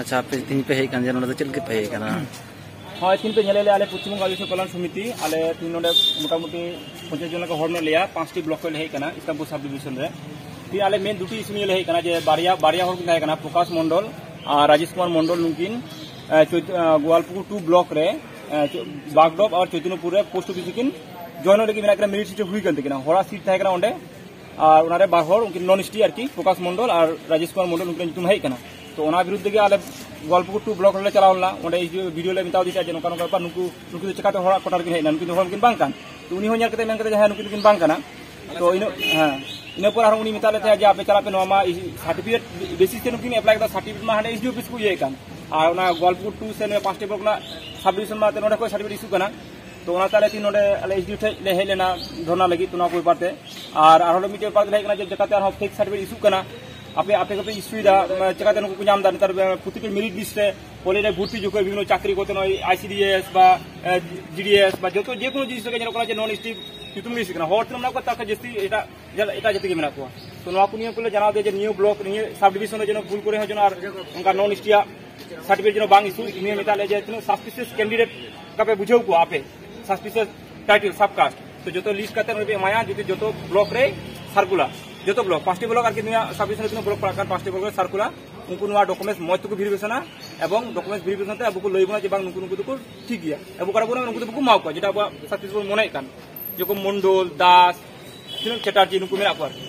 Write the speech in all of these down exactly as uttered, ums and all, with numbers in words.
ᱟᱪᱪᱷᱟ, ᱟᱯᱮ ᱛᱮᱦᱮᱧ ᱯᱮ ᱦᱮᱡ ᱟᱠᱟᱱᱟ, ᱡᱮ ᱱᱚᱰᱮ ᱫᱚ ᱪᱮᱫ ᱞᱟᱹᱜᱤᱫ ᱯᱮ ᱦᱮᱡ ᱟᱠᱟᱱᱟ? ᱦᱳᱭ, ᱛᱮᱦᱮᱧ ᱯᱮ ᱧᱮᱞᱮᱫ ᱞᱮᱭᱟ ᱟᱞᱮ ᱯᱚᱥᱪᱤᱢ ᱵᱚᱝᱜᱚ ᱟᱹᱫᱤᱵᱟᱹᱥᱤ ᱠᱚᱞᱭᱟᱱ ᱥᱚᱢᱤᱛᱤ, ᱟᱞᱮ ᱛᱮᱦᱮᱧ ᱱᱚᱰᱮ ᱢᱚᱴᱟᱢᱩᱴᱤ ᱯᱚᱧᱪᱟᱥ ᱡᱚᱱ ᱞᱮᱠᱟ ᱦᱚᱲ ᱢᱮᱱᱟᱜ ᱞᱮᱭᱟ, ᱯᱟᱸᱪᱴᱤ ᱵᱞᱚᱠ ᱠᱷᱚᱱ ᱞᱮ ᱦᱮᱡ ᱟᱠᱟᱱᱟ ᱤᱥᱞᱟᱢᱯᱩᱨ ᱥᱟᱵ ᱰᱤᱵᱷᱤᱥᱚᱱ ᱨᱮ᱾ ᱛᱮᱦᱮᱧ ᱟᱞᱮ ᱢᱮᱱ ᱫᱩᱴᱤ ᱤᱥᱩ ᱱᱤᱭᱮ ᱞᱮ ᱦᱮᱡ ᱟᱠᱟᱱᱟ, ᱡᱮ ᱵᱟᱨᱭᱟ, ᱵᱟᱨᱭᱟ ᱦᱚᱲ ᱠᱤᱱ ᱛᱟᱦᱮᱸ ᱠᱟᱱᱟ, ᱯᱨᱚᱠᱟᱥ ᱢᱚᱱᱰᱚᱞ ᱟᱨ ᱨᱟᱡᱮᱥ ᱠᱩᱢᱟᱨ ᱢᱚᱱᱰᱚᱞ, ᱱᱩᱠᱤᱱ ᱮ, ᱪᱳᱭᱛ-, ᱮ, ᱜᱳᱣᱟᱞᱯᱩᱠᱩᱨ ᱴᱩ ᱵᱞᱚᱠ ᱨᱮ, ᱮ, ᱪᱳ-, ᱵᱟᱜᱽᱰᱚᱵ ᱟᱨ ᱪᱳᱭᱛᱚᱱᱭᱚᱯᱩᱨ ᱨᱮ ᱯᱳᱥᱴ ᱚᱯᱷᱤᱥ ᱨᱮᱠᱤᱱ ᱡᱚᱭᱮᱱ ᱨᱮᱠᱤᱱ ᱢᱮᱱᱟᱜ ᱠᱤᱱᱟ, ᱢᱮᱨᱤᱴ ᱥᱤᱴ ᱦᱩᱭ ᱠᱟᱱ ᱛᱟᱹᱠᱤᱱᱟ, ᱦᱚᱲᱟᱜ ᱥᱤᱴ ᱛᱟᱦᱮᱸ ᱠᱟᱱᱟ ᱚᱸᱰᱮ᱾ ᱟᱨ ᱚᱱᱟᱨᱮ ᱵᱟᱨ ᱦᱚᱲ ᱩᱱᱠᱤᱱ ᱱᱚᱱ ᱮᱥ ᱴᱤ ᱟᱨᱠᱤ, ᱯᱨᱚᱠᱟᱥ ᱢᱚᱱᱰᱚᱞ ᱟᱨ ᱨᱟᱡᱮᱥ ᱠᱩᱢᱟᱨ ᱢᱚᱱᱰᱚᱞ, ᱩᱱᱠᱤᱱᱟᱜ ᱧᱩᱛᱩᱢ ᱦᱮᱡ ᱠᱟᱱᱟ᱾ ᱛᱚ ᱚᱱᱟ ᱵᱤᱨᱩᱫᱽ ᱛᱮᱜᱮ ᱟᱞᱮ ᱜᱳᱣᱟᱞᱯᱩᱠᱩᱨ ᱴᱩ ᱵᱞᱚᱠ ᱨᱮᱞᱮ ᱪᱟᱞᱟᱣ ᱞᱮᱱᱟ, ᱚᱸᱰᱮ ᱮᱥ ᱰᱤ ᱳ, ᱵᱤ ᱰᱤ ᱳ ᱞᱮ ᱢᱮᱛᱟ ᱫᱮ ᱛᱟᱦᱮᱸᱫ ᱡᱮ ᱱᱚᱝᱠᱟ ᱱᱚᱝᱠᱟ ᱵᱮᱯᱟᱨ, ᱱᱩᱠᱩ, ᱱᱩᱠᱩ ᱫᱚ ᱪᱮᱠᱟᱛᱮ ᱦᱚᱲᱟᱜ ᱠᱚᱴᱟ ᱨᱮᱠᱤᱱ ᱦᱮᱡ ᱮᱱᱟ, ᱱᱩᱠᱤᱱ ᱫᱚ ᱦᱚᱲ ᱠᱤᱱ ᱵᱟᱝ ᱠᱟᱱ᱾ ᱛᱚ ᱩᱱᱤ ᱦᱚᱸ ᱧᱮᱞ ᱠᱟᱛᱮ ᱢᱮᱱ ᱠᱟᱫᱟ ᱡᱮ ᱦᱮᱸ, ᱱᱩᱠᱤᱱ ᱫᱚᱠᱤᱱ ᱵᱟᱝ ᱠᱟᱱᱟ᱾ ᱛᱚ ᱤᱱᱟᱹ, ᱦᱮᱸ, ᱤᱱᱟᱹ ᱯᱚᱨ ᱟᱨᱦᱚᱸ ᱩᱱᱤ ᱢᱮᱛᱟᱫ ᱞᱮ ᱛᱟᱦᱮᱸᱫ ᱡᱮ ᱟᱯᱮ ᱪᱟᱞᱟᱜ ᱯᱮ, ᱱᱚᱣᱟ ᱢᱟ ᱥᱟᱨᱴᱤᱯᱷᱤᱠᱮᱴ ᱵᱮᱥᱤᱥ ᱛᱮ ᱱᱩᱠᱤᱱ ᱮᱯᱞᱟᱭ ᱠᱮᱫᱟ, ᱥᱟᱨᱴᱤᱯᱷᱤᱠᱮᱴ ᱢᱟ ᱦᱟᱸᱰᱮ ᱮᱥ ᱰᱤ ᱳ ᱚᱯᱷᱤᱥ ᱠᱚ ᱤᱭᱟᱹᱭᱮᱫ ᱠᱟᱱ, ᱟᱨ ᱚᱱᱟ ᱜᱳᱣᱟᱞᱯᱩᱠᱩᱨ ᱴᱩ ᱥᱮ ᱱᱚᱣᱟ ᱯᱟᱸᱪᱴᱤ ᱵᱞᱚᱠ ᱨᱮᱱᱟᱜ ᱥᱟᱵ ᱰᱤᱵᱷᱤᱥᱚᱱ ᱢᱟ ᱱᱚᱰᱮ ᱠᱷᱚᱱ ᱥᱟᱨᱴᱤᱯᱷᱤᱠᱮᱴ ᱤᱥᱩᱜ ᱠᱟᱱᱟ᱾ ᱛᱚ ᱚᱱᱟᱛᱮ ᱟᱞᱮ ᱛᱮᱦᱮᱧ ᱱᱚᱰᱮ ᱟᱞᱮ ᱮᱥ ᱰᱤ ᱳ ᱴᱷᱮᱱ ᱞᱮ ᱦᱮᱡ ᱞᱮᱱᱟ ᱫᱷᱚᱨᱱᱟ ᱞᱟᱹᱜᱤᱫ᱾ ᱛᱚ ᱱᱚᱣᱟ ᱠᱚ ᱵᱮᱯᱟᱨ ᱛᱮ ᱟᱨ ᱟᱨᱦᱚᱸ ᱢᱤᱫᱴᱮᱱ ᱵᱮᱯᱟᱨ ᱛᱮ ᱦᱮᱡ ᱠᱟᱱᱟ ᱡᱮ ᱪᱮᱠᱟᱛᱮ ᱟᱨᱦᱚᱸ ᱯᱷᱮᱠ ᱥᱟᱨᱴᱤᱯᱷᱤᱠᱮᱴ ᱤᱥᱩᱜ ᱠᱟᱱᱟ, ᱟᱯᱮ, ᱟᱯᱮ ᱜᱮᱯᱮ ᱤᱥᱩᱭᱮᱫᱟ, ᱢᱟᱱᱮ ᱪᱮᱠᱟᱛᱮ ᱱᱩᱠᱩ ᱠᱚ ᱧᱟᱢ ᱮᱫᱟ? ᱱᱮᱛᱟᱨ ᱯᱨᱚᱛᱤᱴᱤ ᱢᱮᱨᱤᱴ ᱞᱤᱥᱴ ᱨᱮ ᱠᱚᱞᱮᱡᱽ ᱨᱮ ᱵᱷᱚᱨᱛᱤ ᱡᱚᱠᱷᱚᱱ ᱵᱤᱵᱷᱤᱱᱱᱚ ᱪᱟᱠᱨᱤ ᱠᱚᱛᱮ ᱱᱚᱜᱼᱚᱭ ᱟᱭ ᱥᱤ ᱰᱤ ᱮᱥ ᱵᱟ ᱡᱤ ᱰᱤ ᱮᱥ ᱵᱟ ᱡᱚᱛᱚ ᱡᱮᱠᱳᱱᱳ ᱡᱤᱱᱤᱥ ᱨᱮᱜᱮ ᱧᱮᱞᱚᱜ ᱠᱟᱱᱟ ᱡᱮ ᱱᱚᱱ ᱮᱥ ᱴᱤ ᱧᱩᱛᱩᱢ ᱜᱮ ᱤᱥᱩᱜ ᱠᱟᱱᱟ᱾ ᱦᱚᱲ ᱛᱤᱱᱟᱹᱜ ᱢᱮᱱᱟᱜ ᱠᱚᱣᱟ, ᱛᱟᱨ ᱠᱷᱚᱱ ᱡᱟᱹᱥᱛᱤ ᱮᱴᱟᱜ, ᱮᱴᱟᱜ ᱡᱟᱹᱛᱤ ᱜᱮ ᱢᱮᱱᱟᱜ ᱠᱚᱣᱟ᱾ ᱛᱚ ᱱᱚᱣᱟ ᱠᱚ ᱱᱤᱭᱟᱹ ᱠᱚᱞᱮ ᱡᱟᱱᱟᱣ ᱫᱮ ᱡᱮ ᱱᱤᱭᱟᱹ ᱵᱞᱚᱠ, ᱱᱤᱭᱟᱹ ᱥᱟᱵ ᱰᱤᱵᱷᱤᱥᱚᱱ ᱨᱮ ᱡᱮᱱᱚ ᱵᱷᱩᱞ ᱠᱚᱨᱮ ᱦᱚᱸ ᱡᱮᱱᱚ ᱟᱨ ᱚᱱᱠᱟ ᱱᱚᱱ ᱮᱥ ᱴᱤ ᱟᱜ ᱥᱟᱨᱴᱤᱯᱷᱤᱠᱮᱴ ᱡᱮᱱᱚ ᱵᱟᱝ ᱤᱥᱩ᱾ ᱱᱤᱭᱟᱹ ᱢᱮᱛᱟᱜ ᱞᱮ ᱡᱮ ᱛᱤᱱᱟᱹᱜ ᱥᱟᱥᱯᱤᱥᱤᱭᱟᱥ ᱠᱮᱱᱰᱤᱰᱮᱴ ᱚᱱᱠᱟ ᱯᱮ ᱵᱩᱡᱷᱟᱹᱣ ᱠᱚᱣᱟ ᱟᱯᱮ, ᱥᱟᱥᱯᱤᱥᱤᱭᱟᱥ ᱴᱟᱭᱴᱮᱞ ᱥᱟᱵ ᱠᱟᱥᱴ, ᱛᱚ ᱡᱚᱛᱚ ᱞᱤᱥᱴ ᱠᱟᱛᱮ ᱱᱚᱰᱮ ᱯᱮ ᱮᱢᱟᱭᱟ, ᱡᱩᱫᱤ ᱡᱚᱛᱚ ᱵᱞᱚᱠ ᱨᱮ ᱥᱟᱨᱠᱩᱞᱟᱨ, ᱡᱚᱛᱚ ᱵᱞᱚᱠ, ᱯᱟᱸᱪᱴᱤ ᱵᱞᱚᱠ ᱟᱨᱠᱤ ᱱᱤᱭᱟᱹ ᱥᱟᱵ ᱰᱤᱵᱷᱤᱥᱚᱱ ᱨᱮ ᱛᱤᱱᱟᱹᱜ ᱵᱞᱚᱠ ᱯᱟᱲᱟᱜ ᱠᱟᱱ, ᱯᱟᱸᱪᱴᱤ ᱵᱞᱚᱠ ᱨᱮ ᱥᱟᱨᱠᱩᱞᱟᱨ, ᱩᱱᱠᱩ ᱱᱚᱣᱟ ᱰᱚᱠᱩᱢᱮᱱᱴᱥ ᱢᱚᱡᱽ ᱛᱮᱠᱚ ᱵᱷᱮᱨᱤᱯᱷᱤᱠᱮᱥᱚᱱᱟ ᱮᱵᱚᱝ ᱰᱚᱠᱩᱢᱮᱱᱴᱥ ᱵᱷᱮᱨᱤᱯᱷᱤᱠᱮᱥᱚᱱ ᱛᱮ ᱟᱵᱚ ᱠᱚ ᱞᱟᱹᱭ ᱵᱚᱱᱟ ᱡᱮ ᱵᱟᱝ, ᱱᱩᱠᱩ, ᱱᱩᱠᱩ ᱫᱚᱠᱚ ᱴᱷᱤᱠ ᱜᱮᱭᱟ, ᱟᱵᱚ ᱠᱟᱨᱚᱱ ᱵᱚᱱᱟ ᱱᱩᱠᱩ ᱫᱚ ᱵᱟᱠᱚ ᱮᱢᱟ ᱠᱚᱣᱟ, ᱡᱮᱴᱟ ᱟᱵᱚᱣᱟᱜ ᱥᱟᱥᱯᱤᱥᱤᱭᱟᱥ ᱵᱚᱱ ᱢᱚᱱᱮᱭᱮᱫ ᱠᱟᱱ᱾ ᱡᱮᱨᱚᱠᱚᱢ ᱢᱚᱱᱰᱚᱞ, ᱫᱟᱥ, ᱛᱤᱱᱟᱹᱜ ᱪᱮᱴᱟᱨᱡᱤ ᱱᱩᱠᱩ ᱢᱮᱱᱟᱜ ᱠᱚᱣᱟ ᱟᱨᱠᱤ᱾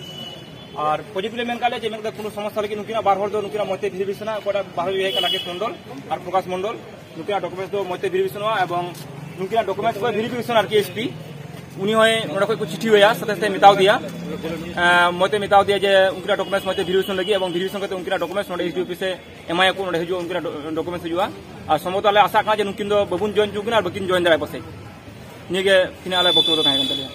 ᱟᱨ ᱯᱚᱡᱤᱴᱤᱵᱷ ᱞᱮ ᱢᱮᱱ ᱠᱟᱜ ᱞᱮᱭᱟ ᱡᱮ ᱢᱮᱱ ᱠᱟᱛᱮ ᱠᱳᱱᱳ ᱥᱚᱢᱚᱥᱥᱟ ᱞᱟᱹᱜᱤᱫ ᱱᱩᱠᱤᱱᱟᱜ ᱵᱟᱨ ᱦᱚᱲ ᱫᱚ ᱱᱩᱠᱤᱱᱟᱜ ᱢᱚᱡᱽ ᱛᱮ ᱵᱷᱮᱨᱤᱯᱷᱤᱠᱮᱥᱚᱱᱟ, ᱚᱠᱚᱭᱴᱟᱜ ᱵᱟᱨ ᱦᱚᱲ ᱦᱮᱡ ᱠᱟᱱᱟ, ᱨᱟᱠᱮᱥ ᱢᱚᱱᱰᱚᱞ ᱟᱨ ᱯᱨᱚᱠᱟᱥ ᱢᱚᱱᱰᱚᱞ, ᱱᱩᱠᱤᱱᱟᱜ ᱰᱚᱠᱩᱢᱮᱱᱴᱥ ᱫᱚ ᱢᱚᱡᱽ ᱛᱮ ᱵᱷᱮᱨᱤᱯᱷᱤᱠᱮᱥᱚᱱᱚᱜᱼᱟ ᱮᱵᱚᱝ ᱱᱩᱠᱤᱱᱟᱜ ᱰᱚᱠᱩᱢᱮᱱᱴᱥ ᱠᱚ ᱵᱷᱮᱨᱤᱯᱷᱤᱠᱮᱥᱚᱱ ᱟᱨᱠᱤ ᱮᱥ ᱯᱤ, ᱩᱱᱤ ᱦᱚᱸᱭ ᱱᱚᱰᱮ ᱠᱷᱚᱱ ᱠᱚ ᱪᱤᱴᱷᱤ ᱟᱭᱟ, ᱥᱟᱛᱮ ᱥᱟᱛᱮ ᱢᱮᱛᱟᱣ ᱫᱮᱭᱟ, ᱮᱸ, ᱢᱚᱡᱽ ᱛᱮ ᱢᱮᱛᱟᱣ ᱫᱮᱭᱟ ᱡᱮ ᱩᱱᱠᱤᱱᱟᱜ ᱰᱚᱠᱩᱢᱮᱱᱴᱥ ᱢᱚᱡᱽ ᱛᱮ ᱵᱷᱮᱨᱤᱯᱷᱤᱠᱮᱥᱚᱱ ᱞᱟᱹᱜᱤᱫ ᱮᱵᱚᱝ ᱵᱷᱮᱨᱤᱯᱷᱤᱠᱮᱥᱚᱱ ᱠᱟᱛᱮ ᱩᱱᱠᱤᱱᱟᱜ ᱰᱚᱠᱩᱢᱮᱱᱴᱥ ᱱᱚᱰᱮ ᱮᱥ ᱰᱤ ᱳ ᱚᱯᱷᱤᱥ ᱮ ᱮᱢᱟᱭᱟᱠᱚ, ᱱᱚᱰᱮ ᱦᱤᱡᱩᱜᱼᱟ, ᱩᱱᱠᱤᱱᱟᱜ ᱰᱚ-, ᱰᱚᱠᱩᱢᱮᱱᱴᱥ ᱦᱤᱡᱩᱜᱼᱟ᱾ ᱟᱨ ᱥᱚᱢᱵᱷᱚᱵᱚᱛᱚ ᱟᱞᱮ ᱟᱥᱟᱜ ᱠᱟᱱᱟ ᱡᱮ ᱱᱩᱠᱤᱱ ᱫᱚ ᱵᱟᱵᱚᱱ ᱡᱚᱭᱮᱱ ᱦᱚᱪᱚ ᱠᱤᱱᱟ ᱟᱨ ᱵᱟᱹᱠᱤᱱ ᱡᱚᱭᱮᱱ ᱫᱟᱲᱮᱭᱟᱜᱼᱟ ᱯᱟᱥᱮᱡ᱾ ᱱᱤᱭᱟᱹ ᱜᱮ ᱛᱤᱱᱟᱹᱜ ᱟᱞᱮ ᱵᱚᱠᱛᱚᱵᱚ ᱫᱚ ᱛᱟᱦᱮᱸ ᱠᱟᱱ ᱛᱟᱞᱮᱭᱟ᱾